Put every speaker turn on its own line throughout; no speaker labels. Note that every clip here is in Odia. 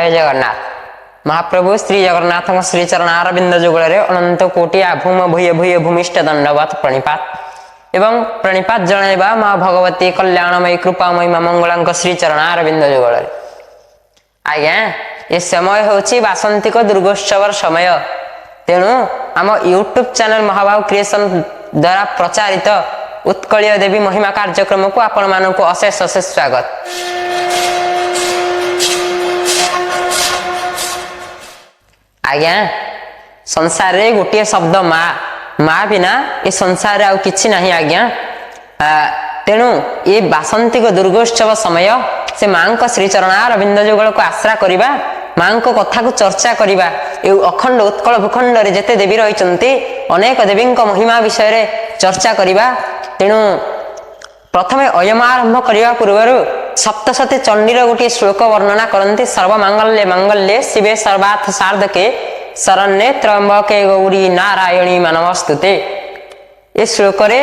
ଜୟ ଜଗନ୍ନାଥ। ମହାପ୍ରଭୁ ଶ୍ରୀ ଜଗନ୍ନାଥଙ୍କ ଶ୍ରୀ ଚରଣାରବିନ୍ଦ ଯୁଗଳରେ ଅନନ୍ତ କୋଟି ଆଭୂମ ଭୂୟ ଭୂୟ ଭୂମିଷ୍ଠ ଦଣ୍ଡବତ ପ୍ରଣିପାତ ଏବଂ ପ୍ରଣିପାତ ଜଣାଇବା ମା ଭଗବତୀ କଲ୍ୟାଣମୟୀ କୃପାମୟୀ ମା ମଙ୍ଗଳାଙ୍କ ଶ୍ରୀ ଚରଣାରବିନ୍ଦ ଯୁଗଳରେ। ଆଜ୍ଞା, ଏ ସମୟ ହେଉଛି ବାସନ୍ତିକ ଦୁର୍ଗୋତ୍ସବର ସମୟ। ତେଣୁ ଆମ ୟୁଟ୍ୟୁବ ଚ୍ୟାନେଲ ମହାବାହୁ କ୍ରିଏସନ ଦ୍ୱାରା ପ୍ରଚାରିତ ଉତ୍କଳୀୟ ଦେବୀ ମହିମା କାର୍ଯ୍ୟକ୍ରମକୁ ଆପଣମାନଙ୍କୁ ଅଶେଷ ଅଶେଷ ସ୍ୱାଗତ। ଆଜ୍ଞା, ସଂସାରରେ ଗୋଟିଏ ଶବ୍ଦ ମା, ମା ବିନା ଏ ସଂସାରରେ ଆଉ କିଛି ନାହିଁ ଆଜ୍ଞା। ତେଣୁ ଏ ବାସନ୍ତିକ ଦୁର୍ଗୋତ୍ସବ ସମୟ ସେ ମାଙ୍କ ଶ୍ରୀଚରଣାରବିନ୍ଦ ଯୁଗଳକୁ ଆଶ୍ରା କରିବା, ମାଙ୍କ କଥାକୁ ଚର୍ଚ୍ଚା କରିବା। ଏ ଅଖଣ୍ଡ ଉତ୍କଳ ଭୂଖଣ୍ଡରେ ଯେତେ ଦେବୀ ରହିଛନ୍ତି, ଅନେକ ଦେବୀଙ୍କ ମହିମା ବିଷୟରେ ଚର୍ଚ୍ଚା କରିବା। ତେଣୁ ପ୍ରଥମେ ଅୟମ ଆରମ୍ଭ କରିବା ପୂର୍ବରୁ ସପ୍ତସତୀ ଚଣ୍ଡୀର ଗୋଟିଏ ଶ୍ଲୋକ ବର୍ଣ୍ଣନା କରନ୍ତି। ସର୍ବମାଙ୍ଗଲ୍ୟେ ମାଙ୍ଗଲ୍ୟେ ଶିବେ ସର୍ବାର୍ଥ ସାଧକେ ଶରଣ୍ୟେ ତ୍ରୟମ୍ବକେ ଗୌରୀ ନାରାୟଣୀ ନମସ୍ତୁତେ। ଏ ଶ୍ଲୋକରେ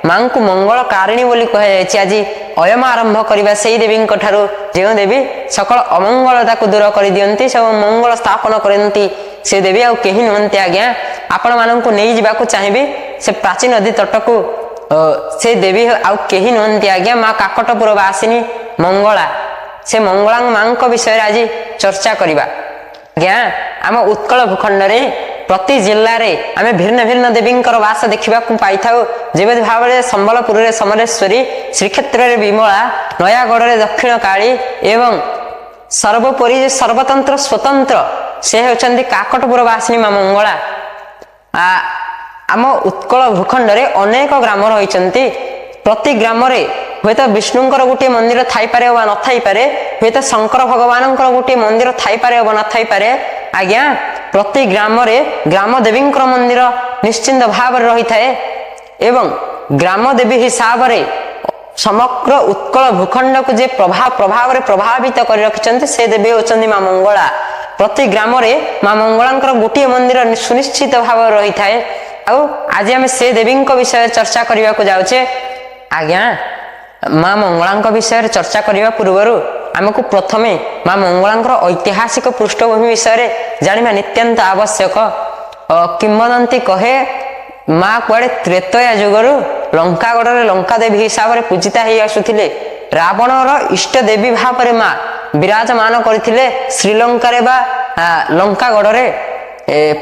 ମାଙ୍କୁ ମଙ୍ଗଳକାରିଣୀ ବୋଲି କୁହାଯାଇଛି। ଆଜି ଅୟମ ଆରମ୍ଭ କରିବା ସେଇ ଦେବୀଙ୍କ ଠାରୁ, ଯେଉଁ ଦେବୀ ସକଳ ଅମଙ୍ଗଳତାକୁ ଦୂର କରିଦିଅନ୍ତି, ସବୁ ମଙ୍ଗଳ ସ୍ଥାପନ କରନ୍ତି। ସେ ଦେବୀ ଆଉ କେହି ନୁହନ୍ତି ଆଜ୍ଞା। ଆପଣମାନଙ୍କୁ ନେଇଯିବାକୁ ଚାହିଁବି ସେ ପ୍ରାଚୀ ନଦୀ ତଟକୁ। ସେ ଦେବୀ ଆଉ କେହି ନୁହନ୍ତି ଆଜ୍ଞା, ମା କାକଟପୁର ବାସିନୀ ମଙ୍ଗଳା। ସେ ମଙ୍ଗଳା ମାଙ୍କ ବିଷୟରେ ଆଜି ଚର୍ଚ୍ଚା କରିବା। ଆଜ୍ଞା, ଆମ ଉତ୍କଳ ଭୂଖଣ୍ଡରେ ପ୍ରତି ଜିଲ୍ଲାରେ ଆମେ ଭିନ୍ନ ଭିନ୍ନ ଦେବୀଙ୍କର ବାସ ଦେଖିବାକୁ ପାଇଥାଉ। ଯେପରି ଭାବରେ ସମ୍ବଲପୁରରେ ସମଲେଶ୍ୱରୀ, ଶ୍ରୀକ୍ଷେତ୍ରରେ ବିମଳା, ନୟାଗଡ଼ରେ ଦକ୍ଷିଣ କାଳୀ ଏବଂ ସର୍ବୋପରି ସର୍ବତନ୍ତ୍ର ସ୍ୱତନ୍ତ୍ର ସେ ହେଉଛନ୍ତି କାକଟପୁର ବାସିନୀ ମା ମଙ୍ଗଳା। ଆମ ଉତ୍କଳ ଭୂଖଣ୍ଡରେ ଅନେକ ଗ୍ରାମ ରହିଛନ୍ତି। ପ୍ରତି ଗ୍ରାମରେ ହୁଏତ ବିଷ୍ଣୁଙ୍କର ଗୋଟିଏ ମନ୍ଦିର ଥାଇପାରେ ବା ନଥାଇପାରେ, ହୁଏତ ଶଙ୍କର ଭଗବାନଙ୍କର ଗୋଟିଏ ମନ୍ଦିର ଥାଇପାରେ ବା ନଥାଇପାରେ। ଆଜ୍ଞା, ପ୍ରତି ଗ୍ରାମରେ ଗ୍ରାମ ଦେବୀଙ୍କର ମନ୍ଦିର ନିଶ୍ଚିନ୍ତ ଭାବରେ ରହିଥାଏ ଏବଂ ଗ୍ରାମ ଦେବୀ ହିସାବରେ ସମଗ୍ର ଉତ୍କଳ ଭୂଖଣ୍ଡକୁ ଯେ ପ୍ରଭାବରେ ପ୍ରଭାବିତ କରି ରଖିଛନ୍ତି, ସେ ଦେବୀ ହେଉଛନ୍ତି ମା ମଙ୍ଗଳା। ପ୍ରତି ଗ୍ରାମରେ ମା ମଙ୍ଗଳାଙ୍କର ଗୋଟିଏ ମନ୍ଦିର ସୁନିଶ୍ଚିତ ଭାବରେ ରହିଥାଏ। ଆଉ ଆଜି ଆମେ ସେ ଦେବୀଙ୍କ ବିଷୟରେ ଚର୍ଚ୍ଚା କରିବାକୁ ଯାଉଛେ। ଆଜ୍ଞା, ମା ମଙ୍ଗଳାଙ୍କ ବିଷୟରେ ଚର୍ଚ୍ଚା କରିବା ପୂର୍ବରୁ ଆମକୁ ପ୍ରଥମେ ମା ମଙ୍ଗଳାଙ୍କର ଐତିହାସିକ ପୃଷ୍ଠଭୂମି ବିଷୟରେ ଜାଣିବା ନିତ୍ୟାନ୍ତ ଆବଶ୍ୟକ। କିମ୍ବଦନ୍ତୀ କହେ, ମା କୁଆଡ଼େ ତ୍ରେତୟା ଯୁଗରୁ ଲଙ୍କାଗଡ଼ରେ ଲଙ୍କା ଦେବୀ ହିସାବରେ ପୂଜିତା ହେଇ ଆସୁଥିଲେ। ରାବଣର ଇଷ୍ଟ ଦେବୀ ଭାବରେ ମା ବିରାଜମାନ କରିଥିଲେ ଶ୍ରୀଲଙ୍କାରେ ବା ଲଙ୍କାଗଡ଼ରେ।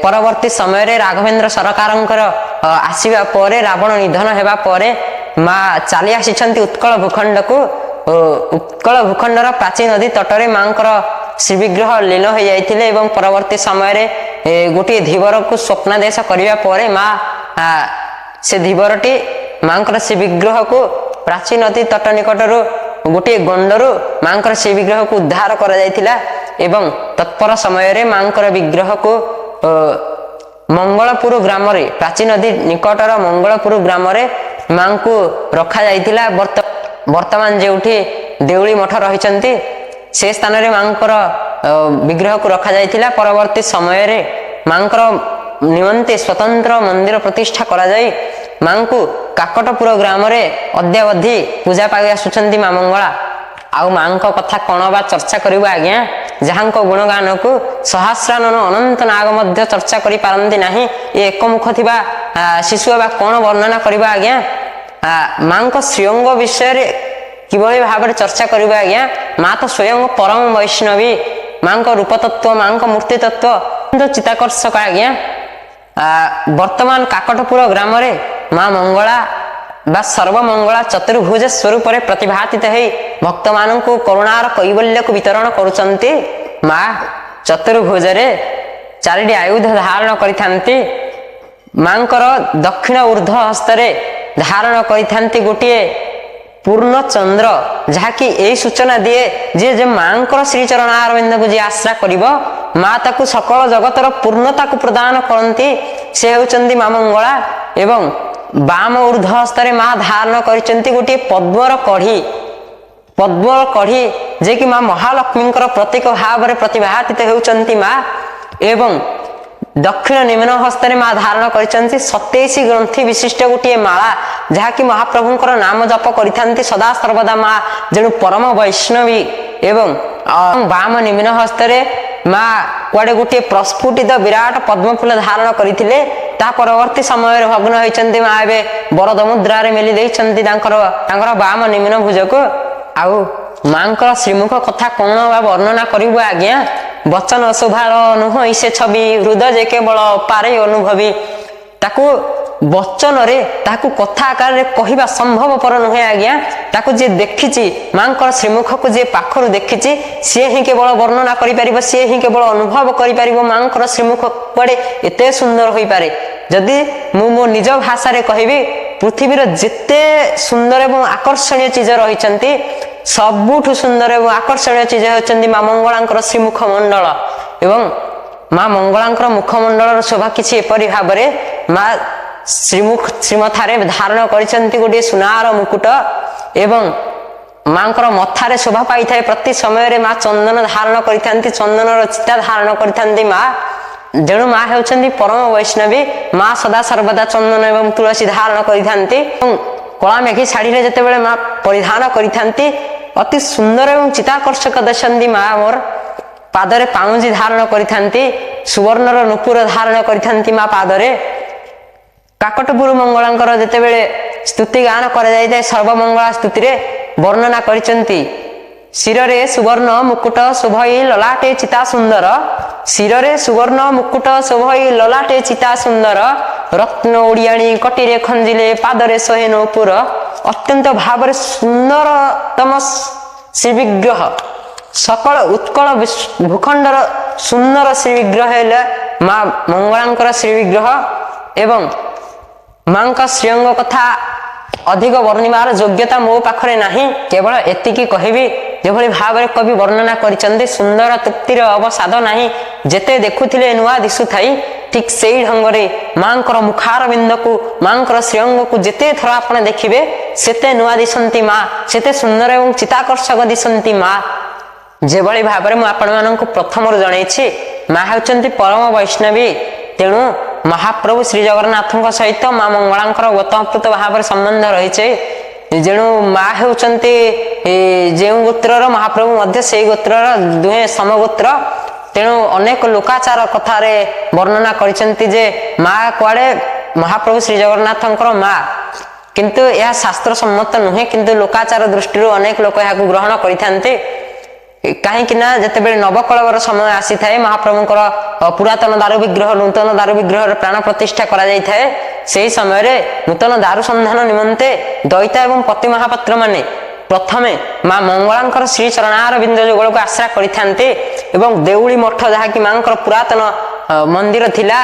ପରବର୍ତ୍ତୀ ସମୟରେ ରାଘବେନ୍ଦ୍ର ସରକାରଙ୍କର ଆସିବା ପରେ, ରାବଣ ନିଧନ ହେବା ପରେ ମା ଚାଲି ଆସିଛନ୍ତି ଉତ୍କଳ ଭୂଖଣ୍ଡକୁ। ଉତ୍କଳ ଭୂଖଣ୍ଡର ପ୍ରାଚୀ ନଦୀ ତଟରେ ମାଙ୍କର ଶ୍ରୀବିଗ୍ରହ ଲୀନ ହୋଇଯାଇଥିଲେ ଏବଂ ପରବର୍ତ୍ତୀ ସମୟରେ ଗୋଟିଏ ଧୀବରକୁ ସ୍ୱପ୍ନାଦେଶ କରିବା ପରେ ମା ସେ ଧୀବରଟି ମାଙ୍କର ଶ୍ରୀବିଗ୍ରହକୁ ପ୍ରାଚୀ ନଦୀ ତଟ ନିକଟରୁ ଗୋଟିଏ ଗଣ୍ଡରୁ ମାଙ୍କର ଶ୍ରୀବିଗ୍ରହକୁ ଉଦ୍ଧାର କରାଯାଇଥିଲା ଏବଂ ତତ୍ପର ସମୟରେ ମାଙ୍କର ବିଗ୍ରହକୁ ମଙ୍ଗଳପୁର ଗ୍ରାମରେ, ପ୍ରାଚୀ ନଦୀ ନିକଟର ମଙ୍ଗଳପୁର ଗ୍ରାମରେ ମାଙ୍କୁ ରଖାଯାଇଥିଲା। ବର୍ତ୍ତମାନ ଯେଉଁଠି ଦେଉଳି ମଠ ରହିଛନ୍ତି, ସେ ସ୍ଥାନରେ ମାଙ୍କର ବିଗ୍ରହକୁ ରଖାଯାଇଥିଲା। ପରବର୍ତ୍ତୀ ସମୟରେ ମାଙ୍କର ନିମନ୍ତେ ସ୍ୱତନ୍ତ୍ର ମନ୍ଦିର ପ୍ରତିଷ୍ଠା କରାଯାଇ ମାଙ୍କୁ କାକଟପୁର ଗ୍ରାମରେ ଅଦ୍ୟାବଧି ପୂଜା ପାଇ ଆସୁଛନ୍ତି ମା ମଙ୍ଗଳା। ଆଉ ମାଙ୍କ କଥା କ'ଣ ବା ଚର୍ଚ୍ଚା କରିବୁ ଆଜ୍ଞା, ଯାହାଙ୍କ ଗୁଣଗାନକୁ ସହସ୍ରାନନ ଅନନ୍ତ ନାଗ ମଧ୍ୟ ଚର୍ଚ୍ଚା କରିପାରନ୍ତି ନାହିଁ। ଏ ଏକମୁଖ ଥିବା ଶିଶୁ ବା କ'ଣ ବର୍ଣ୍ଣନା କରିବା ଆଜ୍ଞା? ମାଙ୍କ ଶ୍ରୀଅଙ୍ଗ ବିଷୟରେ କିଭଳି ଭାବରେ ଚର୍ଚ୍ଚା କରିବୁ ଆଜ୍ଞା? ମା ତ ସ୍ୱୟଂ ପରମ ବୈଷ୍ଣବୀ। ମାଙ୍କ ରୂପତତ୍ଵ, ମାଙ୍କ ମୂର୍ତ୍ତି ତତ୍ଵ ଚିତାକର୍ଷକ ଆଜ୍ଞା। ବର୍ତ୍ତମାନ କାକଟପୁର ଗ୍ରାମରେ ମା ମଙ୍ଗଳା ବା ସର୍ବମଙ୍ଗଳା ଚତୁର୍ଭୁଜ ସ୍ୱରୂପରେ ପ୍ରତିଭାତିତ ହେଇ ଭକ୍ତମାନଙ୍କୁ କରୁଣାର କୈବଲ୍ୟକୁ ବିତରଣ କରୁଛନ୍ତି। ମା ଚତୁର୍ଭୁଜରେ ଚାରିଟି ଆୟୁଧ ଧାରଣ କରିଥାନ୍ତି। ମାଙ୍କର ଦକ୍ଷିଣ ଉର୍ଦ୍ଧ୍ୱ ହସ୍ତରେ ଧାରଣ କରିଥାନ୍ତି ଗୋଟିଏ ପୂର୍ଣ୍ଣ ଚନ୍ଦ୍ର, ଯାହାକି ଏଇ ସୂଚନା ଦିଏ ଯେ ମାଙ୍କର ଶ୍ରୀଚରଣାରବିନ୍ଦକୁ ଯିଏ ଆଶ୍ରା କରିବ, ମା ତାକୁ ସକଳ ଜଗତର ପୂର୍ଣ୍ଣତାକୁ ପ୍ରଦାନ କରନ୍ତି। ସେ ହେଉଛନ୍ତି ମା ମଙ୍ଗଳା। ଏବଂ ବାମ ଉର୍ଦ୍ଧ୍ୱ ହସ୍ତରେ ମା ଧାରଣ କରିଛନ୍ତି ଗୋଟିଏ ପଦ୍ମର କଢି, ପଦ୍ମର କଢି ଯେ କି ମା ମହାଲକ୍ଷ୍ମୀଙ୍କର ପ୍ରତୀକ ଭାବରେ ପ୍ରତିଭାତିତ ହେଉଛନ୍ତି ମା। ଏବଂ ଦକ୍ଷିଣ ନିମ୍ନ ହସ୍ତରେ ମା ଧାରଣ କରିଛନ୍ତି 27 ଗ୍ରନ୍ଥି ବିଶିଷ୍ଟ ଗୋଟିଏ ମାଳା, ଯାହାକି ମହାପ୍ରଭୁଙ୍କର ନାମ ଜପ କରିଥାନ୍ତି ସଦା ସର୍ବଦା। ମା ଯେଣୁ ପରମ ବୈଷ୍ଣବୀ। ଏବଂ ବାମ ନିମ୍ନ ହସ୍ତରେ ମା କୁଆଡ଼େ ଗୋଟିଏ ପ୍ରସ୍ଫୁଟିତ ବିରାଟ ପଦ୍ମଫୁଲ ଧାରଣ କରିଥିଲେ। ତା ପରବର୍ତ୍ତୀ ସମୟରେ ଭଗ୍ନ ହୋଇଛନ୍ତି ମା, ଏବେ ବରଦ ମୁଦ୍ରାରେ ମେଲି ଦେଇଛନ୍ତି ତାଙ୍କର ବାମ ନିମ୍ନ ଭୁଜକୁ। ଆଉ ମାଙ୍କର ଶ୍ରୀମୁଖ କଥା କଣ ବା ବର୍ଣ୍ଣନା କରିବୁ ଆଜ୍ଞା? ବଚନ ଶୋଭାର ନୁହଁ ସେ ଛବି, ହୃଦୟ ଯେ କେବଳ ପାରେ ଅନୁଭବି। ତାକୁ ବଚନରେ, ତାକୁ କଥା ଆକାରରେ କହିବା ସମ୍ଭବପର ନୁହେଁ ଆଜ୍ଞା। ତାକୁ ଯିଏ ଦେଖିଛି, ମାଙ୍କର ଶ୍ରୀମୁଖକୁ ଯିଏ ପାଖରୁ ଦେଖିଛି, ସିଏ ହିଁ କେବଳ ବର୍ଣ୍ଣନା କରିପାରିବ, ସିଏ ହିଁ କେବଳ ଅନୁଭବ କରିପାରିବ ମାଙ୍କର ଶ୍ରୀମୁଖ କୁଆଡ଼େ ଏତେ ସୁନ୍ଦର ହୋଇପାରେ। ଯଦି ମୁଁ ମୋ ନିଜ ଭାଷାରେ କହିବି, ପୃଥିବୀର ଯେତେ ସୁନ୍ଦର ଏବଂ ଆକର୍ଷଣୀୟ ଚିଜ ରହିଛନ୍ତି, ସବୁଠୁ ସୁନ୍ଦର ଏବଂ ଆକର୍ଷଣୀୟ ଚିଜ ହେଉଛନ୍ତି ମା ମଙ୍ଗଳାଙ୍କର ଶ୍ରୀମୁଖ ମଣ୍ଡଳ। ଏବଂ ମା ମଙ୍ଗଳାଙ୍କର ମୁଖମଣ୍ଡଳର ଶୋଭା କିଛି ଏପରି ଭାବରେ, ମା ଶ୍ରୀମୁଖ ଶ୍ରୀମଥାରେ ଧାରଣ କରିଛନ୍ତି ଗୋଟିଏ ସୁନାର ମୁକୁଟ ଏବଂ ମାଙ୍କର ମଥାରେ ଶୋଭା ପାଇଥାଏ। ପ୍ରତି ସମୟରେ ମା ଚନ୍ଦନ ଧାରଣ କରିଥାନ୍ତି, ଚନ୍ଦନର ଚିତା ଧାରଣ କରିଥାନ୍ତି ମା। ଯେଣୁ ମା ହେଉଛନ୍ତି ପରମ ବୈଷ୍ଣବୀ। ମା ସଦା ସର୍ବଦା ଚନ୍ଦନ ଏବଂ ତୁଳସୀ ଧାରଣ କରିଥାନ୍ତି ଏବଂ କଳା ମେଘି ଶାଢ଼ୀରେ ଯେତେବେଳେ ମା ପରିଧାନ କରିଥାନ୍ତି, ଅତି ସୁନ୍ଦର ଏବଂ ଚିତାକର୍ଷକ ଦିଶନ୍ତି ମା ମୋର। ପାଦରେ ପାଉଁଜି ଧାରଣ କରିଥାନ୍ତି, ସୁବର୍ଣ୍ଣର ନୂପୁର ଧାରଣ କରିଥାନ୍ତି ମା ପାଦରେ। କାକଟପୁର ମଙ୍ଗଳାଙ୍କର ଯେତେବେଳେ ସ୍ତୁତି ଗାନ କରାଯାଇଥାଏ, ସର୍ବମଙ୍ଗଳା ସ୍ତୁତିରେ ବର୍ଣ୍ଣନା କରିଛନ୍ତି, ଶିରରେ ସୁବର୍ଣ୍ଣ ମୁକୁଟ ଶୋଭଇ ଲଲାଟେ ଚିତା ସୁନ୍ଦର, ଶିରରେ ସୁବର୍ଣ୍ଣ ମୁକୁଟ ଶୋଭଇ ଲଲାଟେ ଚିତା ସୁନ୍ଦର, ରତ୍ନ ଓଡ଼ିଆଣୀ କଟିରେ ଖଞ୍ଜିଲେ ପାଦରେ ଶୋହେ ନୂପୁର। ଅତ୍ୟନ୍ତ ଭାବରେ ସୁନ୍ଦରତମ ଶ୍ରୀବିଗ୍ରହ, ସକଳ ଉତ୍କଳ ଭୂଖଣ୍ଡର ସୁନ୍ଦର ଶ୍ରୀବିଗ୍ରହ ହେଲା ମା ମଙ୍ଗଳାଙ୍କର ଶ୍ରୀବିଗ୍ରହ। ଏବଂ ମାଙ୍କ ଶ୍ରୀଅଙ୍ଗ କଥା ଅଧିକ ବର୍ଣ୍ଣିବାର ଯୋଗ୍ୟତା ମୋ ପାଖରେ ନାହିଁ। କେବଳ ଏତିକି କହିବି, ଯେଭଳି ଭାବରେ କବି ବର୍ଣ୍ଣନା କରିଛନ୍ତି, ସୁନ୍ଦର ତୃପ୍ତିର ଅବସାଦ ନାହିଁ, ଯେତେ ଦେଖୁଥିଲେ ନୂଆ ଦିଶୁଥାଇ। ଠିକ ସେଇ ଢଙ୍ଗରେ ମାଙ୍କର ମୁଖାରବିନ୍ଦକୁ, ମାଙ୍କର ଶ୍ରୀଅଙ୍ଗକୁ ଯେତେ ଥର ଆପଣ ଦେଖିବେ, ସେତେ ନୂଆ ଦିଶନ୍ତି ମା, ସେତେ ସୁନ୍ଦର ଏବଂ ଚିତାକର୍ଷକ ଦିଶନ୍ତି ମା। ଯେଭଳି ଭାବରେ ମୁଁ ଆପଣମାନଙ୍କୁ ପ୍ରଥମରୁ ଜଣେଇଛି, ମା ହେଉଛନ୍ତି ପରମ ବୈଷ୍ଣବୀ। ତେଣୁ ମହାପ୍ରଭୁ ଶ୍ରୀ ଜଗନ୍ନାଥଙ୍କ ସହିତ ମା ମଙ୍ଗଳାଙ୍କର ଓତଃପ୍ରୋତ ଭାବରେ ସମ୍ବନ୍ଧ ରହିଛି। ଯେଣୁ ମା ହେଉଛନ୍ତି ଯେଉଁ ଗୋତ୍ରର, ମହାପ୍ରଭୁ ମଧ୍ୟ ସେଇ ଗୋତ୍ରର, ଦୁହେଁ ସମଗୋତ୍ର। ତେଣୁ ଅନେକ ଲୋକାଚାର କଥାରେ ବର୍ଣ୍ଣନା କରିଛନ୍ତି ଯେ ମା କୁଆଡ଼େ ମହାପ୍ରଭୁ ଶ୍ରୀ ଜଗନ୍ନାଥଙ୍କର ମା। କିନ୍ତୁ ଏହା ଶାସ୍ତ୍ର ସମ୍ମତ ନୁହେଁ, କିନ୍ତୁ ଲୋକାଚାର ଦୃଷ୍ଟିରୁ ଅନେକ ଲୋକ ଏହାକୁ ଗ୍ରହଣ କରିଥାନ୍ତି। କାହିଁକି ନା ଯେତେବେଳେ ନବକଳେବର ସମୟ ଆସିଥାଏ, ମହାପ୍ରଭୁଙ୍କର ପୁରାତନ ଦାରୁ ବିଗ୍ରହ ନୂତନ ଦାରୁ ବିଗ୍ରହର ପ୍ରାଣ ପ୍ରତିଷ୍ଠା କରାଯାଇଥାଏ। ସେହି ସମୟରେ ନୂତନ ଦାରୁ ସନ୍ଧାନ ନିମନ୍ତେ ଦଇତା ଏବଂ ପତି ମହାପାତ୍ର ମାନେ ପ୍ରଥମେ ମା ମଙ୍ଗଳାଙ୍କର ଶ୍ରୀ ଚରଣାରବିନ୍ଦ ଯୁଗଳକୁ ଆଶ୍ରା କରିଥାନ୍ତି ଏବଂ ଦେଉଳି ମଠ, ଯାହାକି ମାଙ୍କର ପୁରାତନ ମନ୍ଦିର ଥିଲା,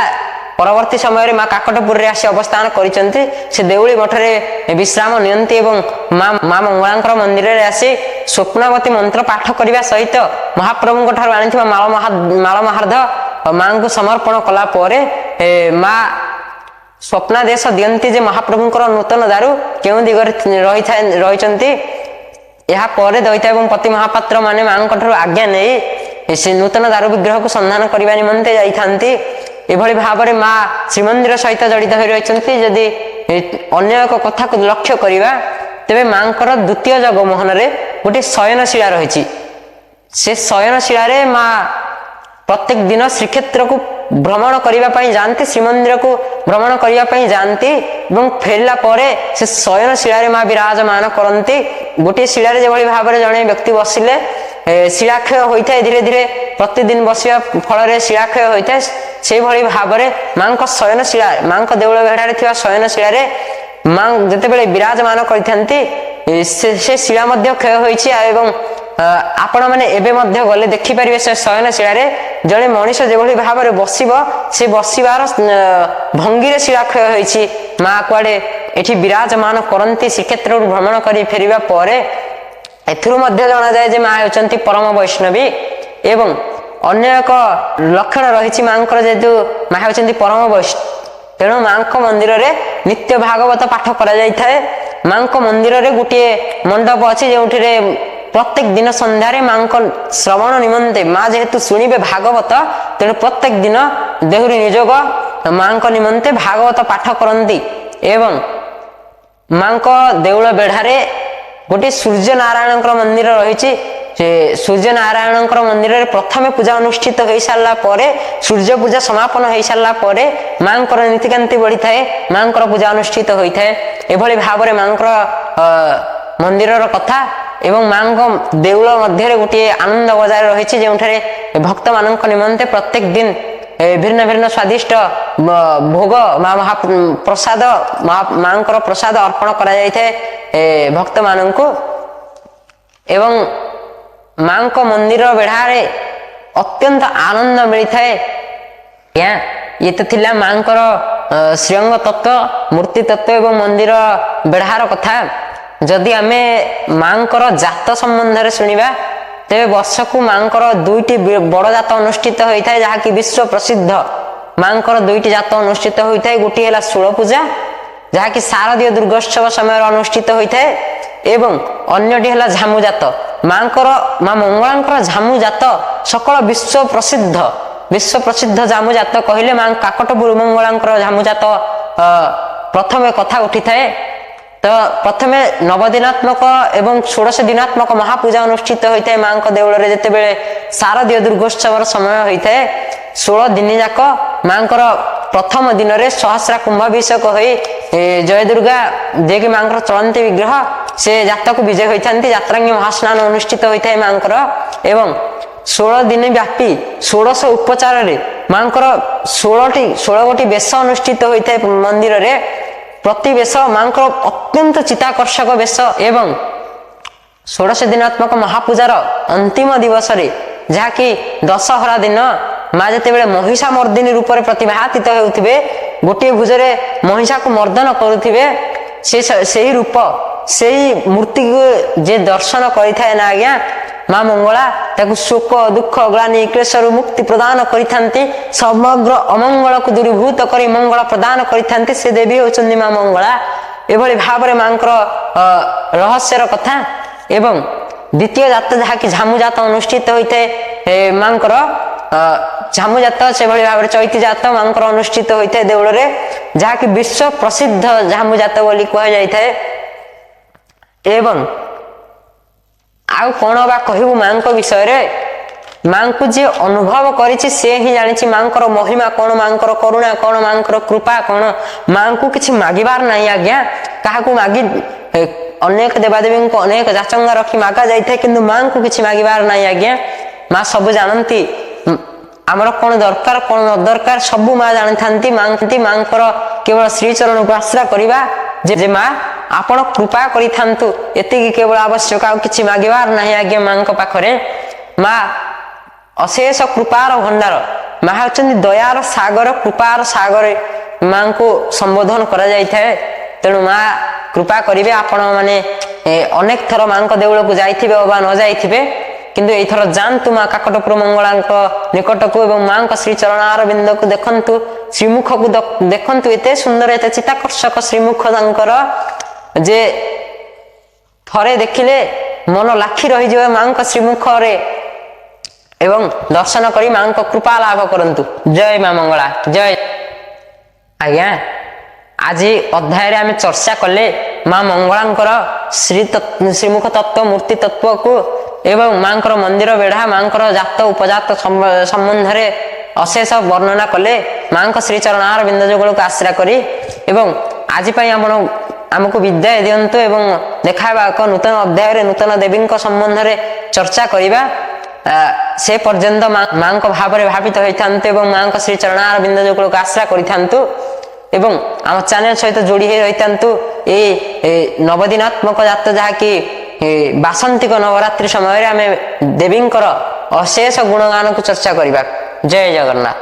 ପରବର୍ତ୍ତୀ ସମୟରେ ମା କାକଟପୁରରେ ଆସି ଅବସ୍ଥାନ କରିଛନ୍ତି, ସେ ଦେଉଳି ମଠରେ ବିଶ୍ରାମ ନିଅନ୍ତି ଏବଂ ମା ମଙ୍ଗଳାଙ୍କର ମନ୍ଦିରରେ ଆସି ସ୍ୱପ୍ନାବତୀ ମନ୍ତ୍ର ପାଠ କରିବା ସହିତ ମହାପ୍ରଭୁଙ୍କ ଠାରୁ ଆଣିଥିବା ମାଳ ମହାର୍ଦ୍ଧ ମାଙ୍କୁ ସମର୍ପଣ କଲା ପରେ ମା ସ୍ୱପ୍ନାଦେଶ ଦିଅନ୍ତି ଯେ ମହାପ୍ରଭୁଙ୍କର ନୂତନ ଦାରୁ କେଉଁ ଦିଗରେ ରହିଥାଏ, ରହିଛନ୍ତି। ଏହା ପରେ ଦଇତା ଏବଂ ପତି ମହାପାତ୍ର ମାନେ ମାଙ୍କ ଠାରୁ ଆଜ୍ଞା ନେଇ ସେ ନୂତନ ଦାରୁ ବିଗ୍ରହକୁ ସନ୍ଧାନ କରିବା ନିମନ୍ତେ ଯାଇଥାନ୍ତି। ଏଭଳି ଭାବରେ ମା ଶ୍ରୀମନ୍ଦିର ସହିତ ଜଡ଼ିତ ହୋଇ ରହିଛନ୍ତି। ଯଦି ଅନ୍ୟ ଏକ କଥାକୁ ଲକ୍ଷ୍ୟ କରିବା, ତେବେ ମାଙ୍କର ଦ୍ୱିତୀୟ ଜଗମୋହନରେ ଗୋଟିଏ ଶୟନଶିଳା ରହିଛି। ସେ ଶୟନଶିଳାରେ ମା ପ୍ରତ୍ୟେକ ଦିନ ଶ୍ରୀକ୍ଷେତ୍ରକୁ ଭ୍ରମଣ କରିବା ପାଇଁ ଯାଆନ୍ତି, ଶ୍ରୀମନ୍ଦିରକୁ ଭ୍ରମଣ କରିବା ପାଇଁ ଯାଆନ୍ତି ଏବଂ ଫେରିଲା ପରେ ସେ ଶୟନଶିଳାରେ ମା ବିରାଜମାନ କରନ୍ତି। ଗୋଟିଏ ଶିଳାରେ ଯେଭଳି ଭାବରେ ଜଣେ ବ୍ୟକ୍ତି ବସିଲେ ଶିଳାକ୍ଷୟ ହୋଇଥାଏ, ଧୀରେ ଧୀରେ ପ୍ରତିଦିନ ବସିବା ଫଳରେ ଶିଳାକ୍ଷୟ ହୋଇଥାଏ, ସେଇଭଳି ଭାବରେ ମାଙ୍କ ଶୟନଶିଳା, ମାଙ୍କ ଦେଉଳ ବେଢ଼ାରେ ଥିବା ଶୟନଶିଳାରେ ମା ଯେତେବେଳେ ବିରାଜମାନ କରିଥାନ୍ତି, ସେ ଶିଳା ମଧ୍ୟ କ୍ଷୟ ହୋଇଛି। ଏବଂ ଆପଣମାନେ ଏବେ ମଧ୍ୟ ଗଲେ ଦେଖିପାରିବେ, ସେ ଶୟନଶିଳାରେ ଜଣେ ମଣିଷ ଯେଭଳି ଭାବରେ ବସିବ, ସେ ବସିବାର ଭଙ୍ଗୀରେ ଶିଳାକ୍ଷୟ ହୋଇଛି। ମା କୁଆଡ଼େ ଏଠି ବିରାଜମାନ କରନ୍ତି ଶ୍ରୀକ୍ଷେତ୍ରରୁ ଭ୍ରମଣ କରି ଫେରିବା ପରେ। ଏଥିରୁ ମଧ୍ୟ ଜଣାଯାଏ ଯେ ମା ହେଉଛନ୍ତି ପରମ ବୈଷ୍ଣବୀ। ଏବଂ ଅନ୍ୟ ଏକ ଲକ୍ଷଣ ରହିଛି ମାଙ୍କର, ଯେହେତୁ ମା ହେଉଛନ୍ତି ପରମ ବୈଷ୍ଣବୀ, ତେଣୁ ମାଙ୍କ ମନ୍ଦିରରେ ନିତ୍ୟ ଭାଗବତ ପାଠ କରାଯାଇଥାଏ। ମାଙ୍କ ମନ୍ଦିରରେ ଗୋଟିଏ ମଣ୍ଡପ ଅଛି, ଯେଉଁଠିରେ ପ୍ରତ୍ୟେକ ଦିନ ସନ୍ଧ୍ୟାରେ ମାଙ୍କ ଶ୍ରବଣ ନିମନ୍ତେ, ମା ଯେହେତୁ ଶୁଣିବେ ଭାଗବତ, ତେଣୁ ପ୍ରତ୍ୟେକ ଦିନ ଦେହୁରୀ ନିଯୋଗ ମାଙ୍କ ନିମନ୍ତେ ଭାଗବତ ପାଠ କରନ୍ତି। ଏବଂ ମାଙ୍କ ଦେଉଳ ବେଢ଼ାରେ ଗୋଟିଏ ସୂର୍ଯ୍ୟ ନାରାୟଣଙ୍କର ମନ୍ଦିର ରହିଛି। ସେ ସୂର୍ଯ୍ୟ ନାରାୟଣଙ୍କର ମନ୍ଦିରରେ ପ୍ରଥମେ ପୂଜା ଅନୁଷ୍ଠିତ ହୋଇସାରିଲା ପରେ, ସୂର୍ଯ୍ୟ ପୂଜା ସମାପନ ହୋଇସାରିଲା ପରେ ମାଙ୍କର ନୀତିକାନ୍ତି ବଢ଼ିଥାଏ, ମାଙ୍କର ପୂଜା ଅନୁଷ୍ଠିତ ହୋଇଥାଏ। ଏଭଳି ଭାବରେ ମାଙ୍କର ମନ୍ଦିରର କଥା ଏବଂ ମାଙ୍କ ଦେଉଳ ମଧ୍ୟରେ ଗୋଟିଏ ଆନନ୍ଦ ବଜାର ରହିଛି, ଯେଉଁଠାରେ ଭକ୍ତମାନଙ୍କ ନିମନ୍ତେ ପ୍ରତ୍ୟେକ ଦିନ ଭିନ୍ନ ଭିନ୍ନ ସ୍ୱାଦିଷ୍ଟ ଭୋଗ, ମା ମହା ପ୍ରସାଦ, ମାଙ୍କର ପ୍ରସାଦ ଅର୍ପଣ କରାଯାଇଥାଏ ଭକ୍ତମାନଙ୍କୁ। ଏବଂ ମାଙ୍କ ମନ୍ଦିର ବେଢ଼ାରେ ଅତ୍ୟନ୍ତ ଆନନ୍ଦ ମିଳିଥାଏ। ଆଜ୍ଞା, ଇଏ ତ ଥିଲା ମାଙ୍କର ଶ୍ରୀଅଙ୍ଗ ତତ୍ତ୍ୱ, ମୂର୍ତ୍ତି ତତ୍ତ୍ୱ ଏବଂ ମନ୍ଦିର ବେଢ଼ାର କଥା। ଯଦି ଆମେ ମାଙ୍କର ଜାତ ସମ୍ବନ୍ଧରେ ଶୁଣିବା, ତେବେ ବର୍ଷକୁ ମାଙ୍କର ଦୁଇଟି ବଡ଼ ଜାତ ଅନୁଷ୍ଠିତ ହୋଇଥାଏ, ଯାହାକି ବିଶ୍ୱ ପ୍ରସିଦ୍ଧ। ମାଙ୍କର ଦୁଇଟି ଜାତ ଅନୁଷ୍ଠିତ ହୋଇଥାଏ। ଗୋଟିଏ ହେଲା ଷୋଳ ପୂଜା, ଯାହାକି ଶାରଦୀୟ ଦୁର୍ଗୋତ୍ସବ ସମୟରେ ଅନୁଷ୍ଠିତ ହୋଇଥାଏ ଏବଂ ଅନ୍ୟଟି ହେଲା ଝାମୁ ଜାତ। ମାଙ୍କର, ମା ମଙ୍ଗଳାଙ୍କର ଝାମୁ ଜାତ ସକଳ ବିଶ୍ୱ ପ୍ରସିଦ୍ଧ। ବିଶ୍ୱ ପ୍ରସିଦ୍ଧ ଝାମୁ ଜାତ କହିଲେ ମା କାକଟପୁର ମଙ୍ଗଳାଙ୍କର ଝାମୁ ଜାତ ପ୍ରଥମେ କଥା ଉଠିଥାଏ। ତ ପ୍ରଥମେ ନବଦିନାତ୍ମକ ଏବଂ ଷୋଡ଼ଶ ଦିନାତ୍ମକ ମହାପୂଜା ଅନୁଷ୍ଠିତ ହୋଇଥାଏ ମାଙ୍କ ଦେଉଳରେ। ଯେତେବେଳେ ଶାରଦୀୟ ଦୁର୍ଗୋତ୍ସବର ସମୟ ହୋଇଥାଏ, 16 ଦିନ ଯାକ ମାଙ୍କର ପ୍ରଥମ ଦିନରେ ସହସ୍ରା କୁମ୍ଭାଭିଷେକ ହୋଇ ଜୟଦୁର୍ଗା, ଯିଏକି ମାଙ୍କର ଚଳନ୍ତି ବିଗ୍ରହ, ସେ ଜାତକୁ ବିଜୟ ହୋଇଥାନ୍ତି। ଯାତ୍ରାଙ୍ଗୀ ମହାସ୍ନାନ ଅନୁଷ୍ଠିତ ହୋଇଥାଏ ମାଙ୍କର ଏବଂ 16 ଦିନ ବ୍ୟାପୀ ଷୋଡ଼ଶ ଉପଚାରରେ ମାଙ୍କର 16 ଗୋଟି ବେଶ ଅନୁଷ୍ଠିତ ହୋଇଥାଏ ମନ୍ଦିରରେ। ପ୍ରତି ବେଶ ମାଙ୍କର ଅତ୍ୟନ୍ତ ଚିତ୍ତାକର୍ଷକ ବେଶ। ଏବଂ ଷୋଡ଼ଶ ଦିନାତ୍ମକ ମହାପୂଜାର ଅନ୍ତିମ ଦିବସରେ, ଯାହାକି ଦଶହରା ଦିନ, ମା ଯେତେବେଳେ ମହିଷା ମର୍ଦିନୀ ରୂପରେ ପ୍ରତିଭାତିତ ହେଉଥିବେ, ଗୋଟିଏ ଭୁଜରେ ମହିଷାକୁ ମର୍ଦନ କରୁଥିବେ, ସେ ସେଇ ରୂପ, ସେଇ ମୂର୍ତ୍ତିକୁ ଯେ ଦର୍ଶନ କରିଥାଏ ନା ଆଜ୍ଞା, ମା ମଙ୍ଗଳା ତାକୁ ଶୋକ, ଦୁଃଖ, ଗ୍ଲାନି, କ୍ଲେଶରୁ ମୁକ୍ତି ପ୍ରଦାନ କରିଥାନ୍ତି। ସମଗ୍ର ଅମଙ୍ଗଳକୁ ଦୂରୀଭୂତ କରି ମଙ୍ଗଳ ପ୍ରଦାନ କରିଥାନ୍ତି। ସେ ଦେବୀ ହେଉଛନ୍ତି ମା ମଙ୍ଗଳା। ଏଭଳି ଭାବରେ ମାଙ୍କର ରହସ୍ୟର କଥା। ଏବଂ ଦ୍ୱିତୀୟ ଜାତ, ଯାହାକି ଝାମୁ ଜାତ ଅନୁଷ୍ଠିତ ହୋଇଥାଏ ମାଙ୍କର ଝାମୁ ଜାତ, ସେଭଳି ଭାବରେ ଚୈତି ଜାତ ମାଙ୍କର ଅନୁଷ୍ଠିତ ହୋଇଥାଏ ଦେଉଳରେ, ଯାହାକି ବିଶ୍ୱ ପ୍ରସିଦ୍ଧ ଝାମୁ ଜାତ ବୋଲି କୁହାଯାଇଥାଏ। ଏବଂ ଆଉ କଣ ବା କହିବୁ ମାଙ୍କ ବିଷୟରେ? ମାଙ୍କୁ ଯିଏ ଅନୁଭବ କରିଛି, ସେ ହିଁ ଜାଣିଛି ମାଙ୍କର ମହିମା କଣ, ମାଙ୍କର କରୁଣା କଣ, ମାଙ୍କର କୃପା କଣ। ମାଙ୍କୁ କିଛି ମାଗିବାର ନାହିଁ ଆଜ୍ଞା। କାହାକୁ ମାଗି ଅନେକ ଦେବାଦେବୀଙ୍କୁ ଅନେକ ଯାଚଙ୍ଗା ରଖି ମାଗା ଯାଇଥାଏ, କିନ୍ତୁ ମାଙ୍କୁ କିଛି ମାଗିବାର ନାହିଁ ଆଜ୍ଞା। ମା ସବୁ ଜାଣନ୍ତି। ଆମର କଣ ଦରକାର, କଣ ନ ଦରକାର, ସବୁ ମା ଜାଣିଥାନ୍ତି। ମାଙ୍କର କେବଳ ଶ୍ରୀଚରଣକୁ ଆଶ୍ରା କରିବା ଯେ ମା, ଆପଣ କୃପା କରିଥାନ୍ତୁ, ଏତିକି କେବଳ ଆବଶ୍ୟକ। ଆଉ କିଛି ମାଗିବାର ନାହିଁ ଆଜ୍ଞା ମାଙ୍କ ପାଖରେ। ମା ଅଶେଷ କୃପାର ଭଣ୍ଡାର। ମା ହେଉଛନ୍ତି ଦୟାର ସାଗର, କୃପାର ସାଗର ମାଙ୍କୁ ସମ୍ବୋଧନ କରାଯାଇଥାଏ। ତେଣୁ ମା କୃପା କରିବେ। ଆପଣ ମାନେ ଅନେକ ଥର ମାଙ୍କ ଦେଉଳକୁ ଯାଇଥିବେ ଅବା ନ ଯାଇଥିବେ, କିନ୍ତୁ ଏଇଥର ଯାଆନ୍ତୁ ମା କାକଟପୁର ମଙ୍ଗଳାଙ୍କ ନିକଟକୁ ଏବଂ ମାଙ୍କ ଶ୍ରୀ ଚରଣାରବିନ୍ଦକୁ ଦେଖନ୍ତୁ, ଶ୍ରୀମୁଖକୁ ଦେଖନ୍ତୁ। ଏତେ ସୁନ୍ଦର, ଏତେ ଚିତ୍ତାକର୍ଷକ ଶ୍ରୀମୁଖ ତାଙ୍କର ଯେ ଥରେ ଦେଖିଲେ ମନ ଲାଖି ରହିଯିବ ମାଙ୍କ ଶ୍ରୀମୁଖରେ। ଏବଂ ଦର୍ଶନ କରି ମାଙ୍କ କୃପା ଲାଭ କରନ୍ତୁ। ଜୟ ମା ମଙ୍ଗଳା, ଜୟ। ଆଜ୍ଞା, ଆଜି ଅଧ୍ୟାୟରେ ଆମେ ଚର୍ଚ୍ଚା କଲେ ମା ମଙ୍ଗଳାଙ୍କର ଶ୍ରୀମୁଖ ତତ୍ତ୍ୱ, ମୂର୍ତ୍ତି ତତ୍ତ୍ୱକୁ ଏବଂ ମାଙ୍କର ମନ୍ଦିର ବେଢ଼ା, ମାଙ୍କର ଜାତ ଉପଜାତ ସମ୍ବନ୍ଧରେ ଅଶେଷ ବର୍ଣ୍ଣନା କଲେ ମାଙ୍କ ଶ୍ରୀଚରଣାର ବିନ୍ଦ ଯୁଗଳକୁ ଆଶ୍ରା କରି। ଏବଂ ଆଜି ପାଇଁ ଆପଣ ଆମକୁ ବିଦାୟ ଦିଅନ୍ତୁ ଏବଂ ଦେଖା ହେବା ଏକ ନୂତନ ଅଧ୍ୟାୟରେ, ନୂତନ ଦେବୀଙ୍କ ସମ୍ବନ୍ଧରେ ଚର୍ଚ୍ଚା କରିବା। ସେ ପର୍ଯ୍ୟନ୍ତ ମାଙ୍କ ଭାବରେ ଭାବିତ ହୋଇଥାନ୍ତୁ ଏବଂ ମାଙ୍କ ଶ୍ରୀ ଚରଣାର ବିନ୍ଦ ଯୁଗଳକୁ ଆଶ୍ରା କରିଥାନ୍ତୁ ଏବଂ ଆମ ଚ୍ୟାନେଲ ସହିତ ଯୋଡ଼ି ହୋଇ ରହିଥାନ୍ତୁ। ଏଇ ନବଦିନାତ୍ମକ ଯାତ୍ରା, ଯାହାକି ବାସନ୍ତିକ ନବରାତ୍ରି ସମୟରେ ଆମେ ଦେବୀଙ୍କର ଅଶେଷ ଗୁଣଗାନକୁ ଚର୍ଚ୍ଚା କରିବା। ଜୟ ଜଗନ୍ନାଥ।